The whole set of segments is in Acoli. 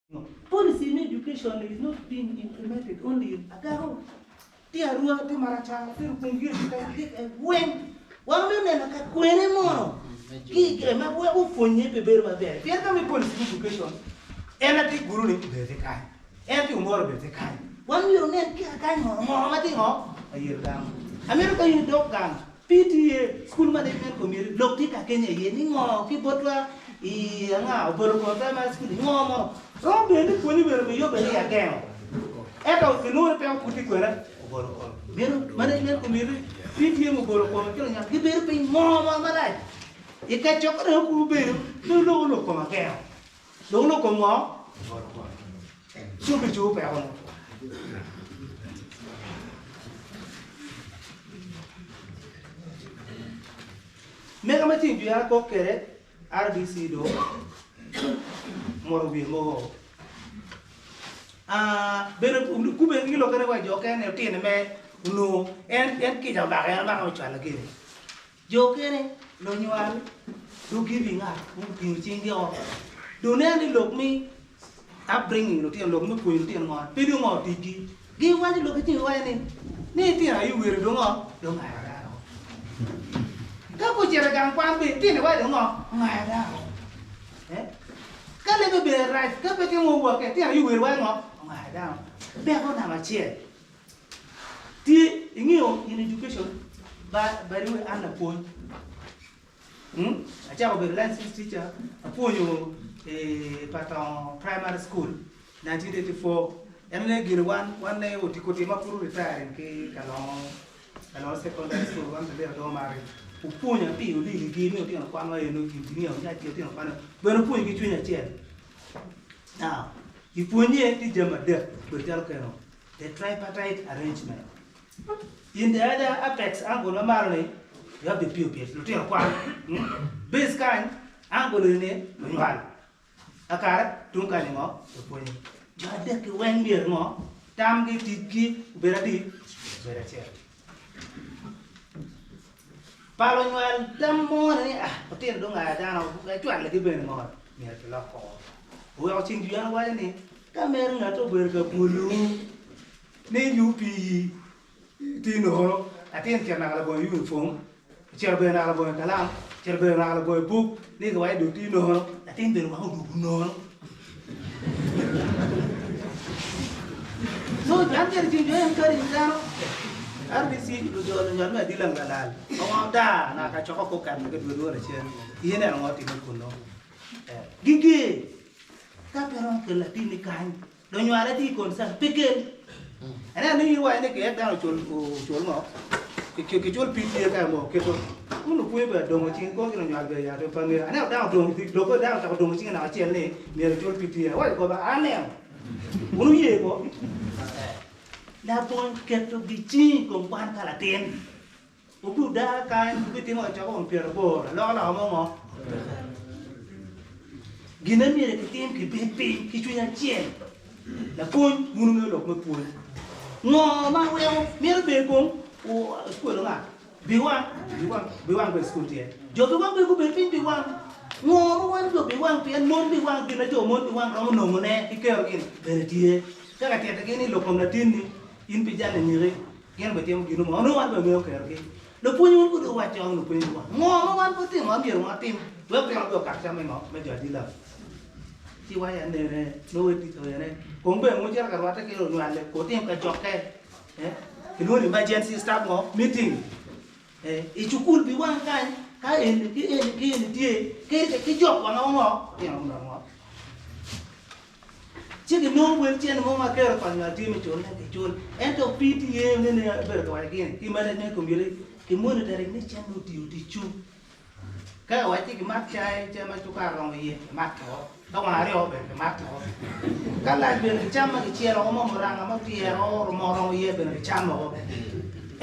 Policy me education is not being implemented only in Agaro, tye Arua, tye Maracar, tye Rukungiri, tye weng. Wan wamito neno ka kwene mono ki ma weko pwonye pe bedo maber. Pien ka me policy me education en aye tye Gulu ni obedo tye kany, en tye Omoro obedo tye kany. Wan myero onen ki kakany mono ngo ma tye ngo ayero dano. Amito ka in idok gang PTA, School Management Committee, lok tye ka kenya iye ni ngo ki botwa i anga obolo kor primary school ngo mono romo bedo ni pwonye bene miyubbe ni agengo ento kinongo ni peko pud tye kwene obolo kor meno management committee PTA me obolo kor ki lunyang gibedo piny ngo mo marac i kacokke dong ku obedo pe oloko lok kom agengo dong lok kom ngo obolo kor ci obicobo peko no. Mega ma ceng jwera kok kwede RDC do moto wiye mogo. Ah, bene kube ki lokene wa jo kene otine me onongo en en kica omako en omako ocwalo gini. Jo okene lunywal do giving up gutingo cinggi o. Do neno ni lok me upbringing lutino lok me pwonyo lutino ngo pe dong ngo ticgi. Giwaco lok ki cinggi waco ni ni itino aye owiro dong ngo dong ngayo dano. Ka gucito i gang kwan bene itino waco dong ngo ngayo dano. Eh? Ka lebe bene rac ka pe tye mo wakke itino aye owiro waco ngo ngayo dano. Peko namba acel. Tye ingeyo in education by the way an lapwony acako bedo licensed teacher apwonyo i Patongo primary school 1984 en aye gire wan wan ne otiko tima pud retiring ki Kalongo Kalongo secondary school wan bene adongo mari opwonya pi olili gi mi otino kwan wa eno engineer onyac ki otino kwan bene opwonyo ki cwiny acel now ipwonye tye jami adek bedo calo keno The tripartite arrangement. In the other apex angle ma malo ni you have the pupils, lutino kwan. Hmm? Base kany angle ni lunywal. Akare tung kany ngo lupwonye. Jo adek ki weng myero ngo tamgi ticgi obed adi obed acel. Pa lunywal tam mo ni ah otino dong aya dano ecwale ki bene ngo myero kilok koko. Oweko ceng jwiana waco ni Ka mere ngat obedo ka bwolowu ni UPE tye nono, latin ocito naka labongo uniform, ocito bene naka labongo kalam, ocito bene naka labongo buk, ni kiwaco dong tye nono, latin bene weko odwogo nono. So an myero ceng jo encourage dano RDC jo lunywal me adilang lalal ongo daa naka kacoko kor kato ki dwe dwe lacen in ineno ngo time kuno. Giger Ka pe romo kelo latinni kany, lunywale tye ki concern, pe kel. Aneno ni in iwaco ni kiek dano ocul ocul ngo? Kicul PTA ka mo keto. Kun lupwonye bene dongo cingi kong ki lunywal bene ya pe angeyo. Aneno dano odongo lok dano ocako dongo cinge naka acel ni myero ecul PTA. Awaco goba aneno. Wun wuye ko? Labongo keto gicingi i kom kwan pa latin. Wubi dar kany, wubitimo kacokka wang pyeraboro, alokaloka mo ngo? Peke. Gin ma myero kitim, kibed piny ki cwiny acel. Lapwony, wun wungeyo lok me pwony. Ngo ma weko myero bed kong cukul anga? Biwang, biwang, biwang bene cukul tye. Jo biwang bene gubed piny biwang. Ngo ma wan jo biwang pien mon biwang gin ma jo mon biwang romo nongone ki kerogi-ni bene tye. Ka katitigi ni lok kom latinni, in pe ijalle nyiki, Gin obitimo gin mo, onongo wan bene wangeyo kerogi. Lupwony wun pud wuwaco con lupwony wa, ngo ma wan pud timo ma myero watim wek piny obi okak cam me ngo me jo adila? Ci waco anene, nongo tic ene, kong bene wucito ka rwatte ki lunywal-li, wutim kacokke, eh, kilwongo ni emergency staff ngo meeting, eh, i cukul pi wang kany, ka eni ki eni ki eni tye, ki ki jok wanga ngo, tino ngo. Ci ginongo wel cente mo ma kero pa ngat tye me culone kicul. Ento PTA nene abedo ka waco gini ki management committee ki monitoring ni cente otiyo ticcu. Ka kiwaco ci gimat cai, cai ma cukar romo iye kimato, ka wang aryo bene kimato. Ka lac bene kicam ma kicelo mo muranga ma otyero moo romo iye bene kicamo.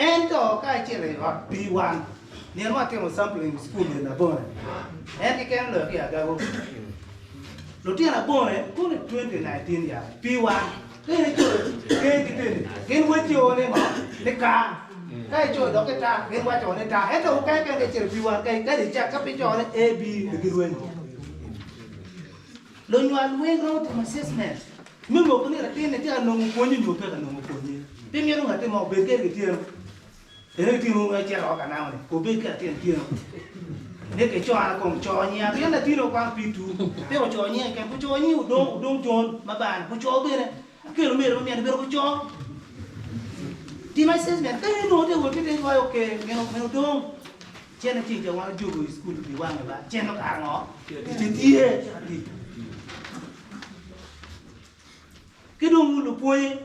Ento ka icito i ot P1 nino mo atimo sampling i cukul i Labone en keken oloyo ki i Agago. Lutino abone kono i 2019 ya pi wan ka in icoyo ker ki teni gin waco ni ngo ni kar ka icoyo dok ki tar gin waco ni tar ento wukayo keken ka icito pi wan ka icak ka pe icoyo ni A B dong girwenyo. Lunywal weng romo timo assessment me moko ni latin-ni tye ka nongo pwonye nyo pe ka nongo pwonye. Pe mito ngati mo obed kede kityeno. Ene kityeno ma icito woko ka namo-ni, obed ki latin tyeno. Ni kicono kong co nyinga pien latin okwano P2 pe oco nyinge keken, oco nying Odong, Odong John ma bana, oco bene Akelo omyero ma myero bedo guco. Tim assessment ka in onongo tye wot tye iwaco ok meno meno dong cene tye ca wan ojogo i school pi wange ba cene okaro ngo ticce tye tic ki dong lupwonye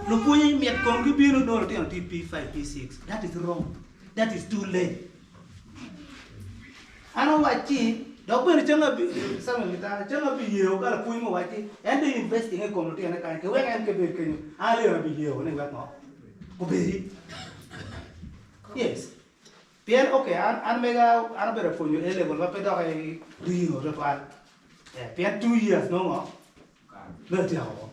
lupwonye mit kom gibino nongo lutino tye P5 P6 that is wrong that is too late. An owacci, dok bene ceng abi, Samuel Gitara, ceng abiyeo ka lapwony mo owacci en dong investing i kom lutine kany ki wek en ke bed kenyo, an aleno abiyeo ni wek ngo? Obedi. Yes. Pien okay, an, an mega, an abedo apwonyo A level ma pe dok i ringo twatwal. Eh, pien 2 years nongo me atyeko woko.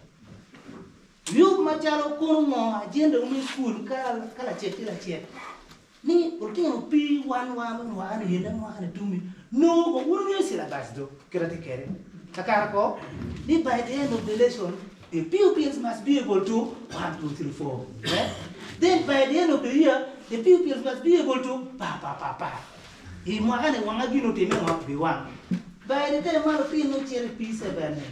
Yub macalo kono ngo agenda me school ka, ka lacek ki lacek. Ni lutino pi wan wa me mwaka ni yene mwaka ni tumi nongo ko wun wungeyo syllabus do kit atye kede kakare ko ni by the end of the lesson the pupils must be able to 1 2 3 4 eh? Then by the end of the year the pupils must be able to pa pa pa pa i mwaka ni wanga gin otime ngo bi wang by the time ma lutino cito i P7 ni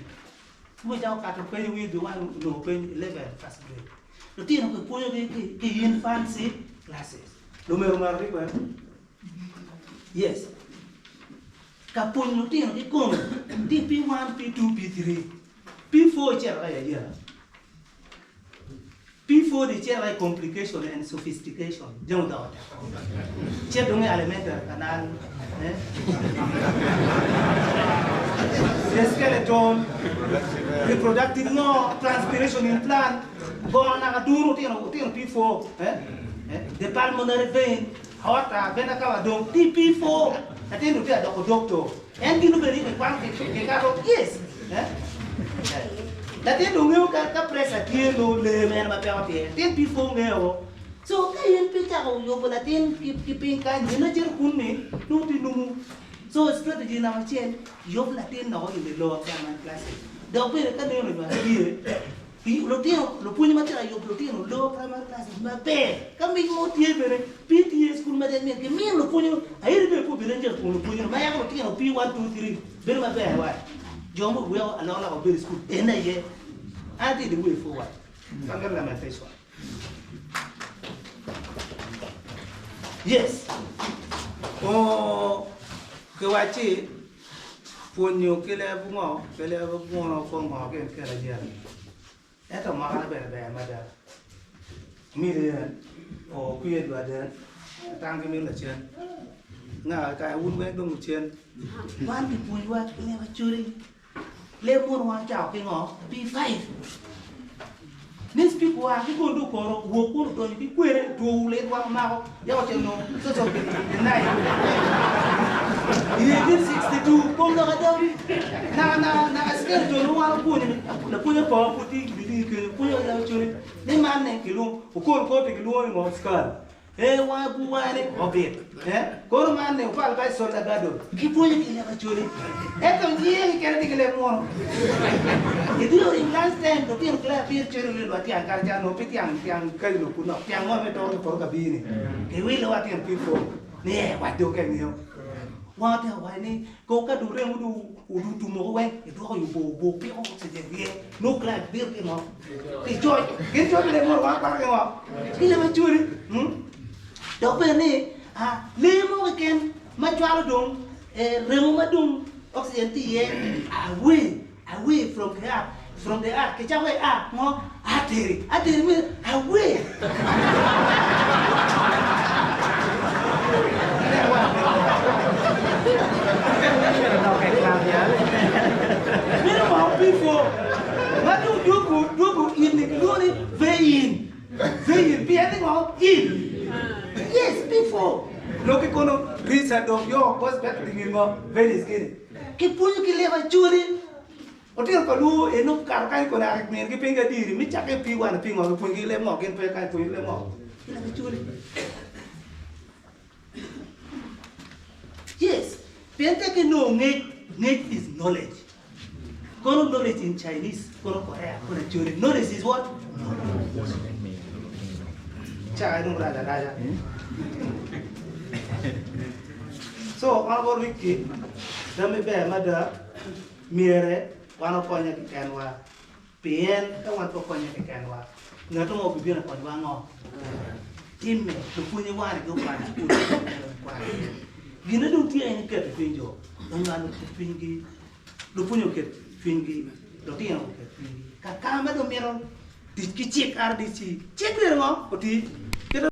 Pwony cako kato peny wi bi wang onongo peny 11 first grade. Lutino kipwonyogi ki ki infancy classes. Lumero omaro tye kwene? Yes. Ka pwonyo lutino kikome tye P1, P2, P3. P4 icito ka i ayela. P4 di icito ka i complication and sophistication. Jami odoko tek. Cit dong i elementary canal. Eh? The skeleton, reproductive ngo, transpiration in plant, gongo naka duru otino otino P4. Eh? Eh? The pulmonary vein, aorta, vena cava dong ti P4. Latin dong tye ka doko doctor. En gin obedo ni kikwano kikato yes. Eh? Eh. Latin dong ngeyo ka, ka pressure tye nongo lee mene ma peko tye. Latin P4 ngeyo. So ka in pe icako yubo latin ki piny kany, gin ma cito kunni nongo tye numu. So strategy namba acel, yub latin noko in the lower primary classes. Dok bene ka neno nywal tye, lutino, lupwonye ma tye ka yubo lutino lower primary classes maber. Ka mic mo tye bene, PTA school ma myero gimiyo lupwonye, ayeri bene pe obedo angel kom lupwonye ma yako lutino P1, 2, 3 bedo maber wa. Jo mo weko alokaloka obedo i school, en aye. An atye the way forward. Kangero lamentation. Yes. Oh, kiwacci pwonyo ki leb ngo, ki leb muno ko ngo ki en kelo ajera. Ento mwakane bene ber mada. Mili en, o kwiye dwa den, atang ki mili lacen. Nga ka wun weng dong wucen. Wan kipwonyowa ki leb acholi. Leb mono wan ocako ki ngo? P5. Ni speak wa ki kono do koro wok kono donyo ki kwene two lit wa omako yako ocito no soso deny. In 1862 kom lok ada naka naka naka skeleton ma wan opwonyo ni lapwony apawa pud tye i meeting kenyo pwonyo wa leb acholi ni man ne kilwongo okor kor to kilwongo ni ngo skull. Ee, wange bur wange ni obit. Ee, kono man ni opal bac sol lagado. Gipwonyo ki leb Acholi, ento nyinge kikene tye ki leb munu. During lunch time, lutino kilac abir cwero lilo wa tyang kare ca nongo pe tyang tyang kadi nongo pud nok tyang mo me toro ki poto kabir ni kiwilo wa tyen pi fo ni ee wac dong ka ingeyo. Wan otyeko waco ni ko ka dong remo dong orutu moko weng idwoko i oboo oboo piko oxygen rye nongo kilac bito ki ngo ki coc gin coc leb munu wan kwano ki ngo ki leb Acholi. Dok bene ni lee mo keken ma cwalo dong remo ma dong oxygen tye iye away away from the heart from the heart kicako i heart ngo artery artery means away. Meno ma opifo ma dong dwogo dwogo in ni kilwongo ni vein vein pien ni ngo in yes before Loki kono Risa dong yo bos bet ringi ngo Venice gini ki pwonyo ki leb acholi otino pa luo eno kato kany kono ake min gi piny gadiri mi cake pi wan pi ngo ki pwonyo ki leb ngo gin pe kany pwonyo ki leb ngo ki leb acholi yes pien tek inongo ngec. Ngec is knowledge. Kono knowledge in Chinese, kono Korea, kono Acholi. Knowledge is what? Knowledge. Caa dong rac araca. So, Honorable Ricky, dami ber mada, myere wan okonye kekenwa. Pien ka wan pe wakonye kekenwa, ngat mo obibino ka konyowa ango? Timme, lupwonye wane gukwano i cukul gukwano iye. Gin ma dong tye aye ni keto cwiny jo, lunywal oket cwinygi, lupwonye oket cwinygi, lutino oket cwinygi. Kaka ma dong mito tic ki cik RDC, cik myero ngo? Oti.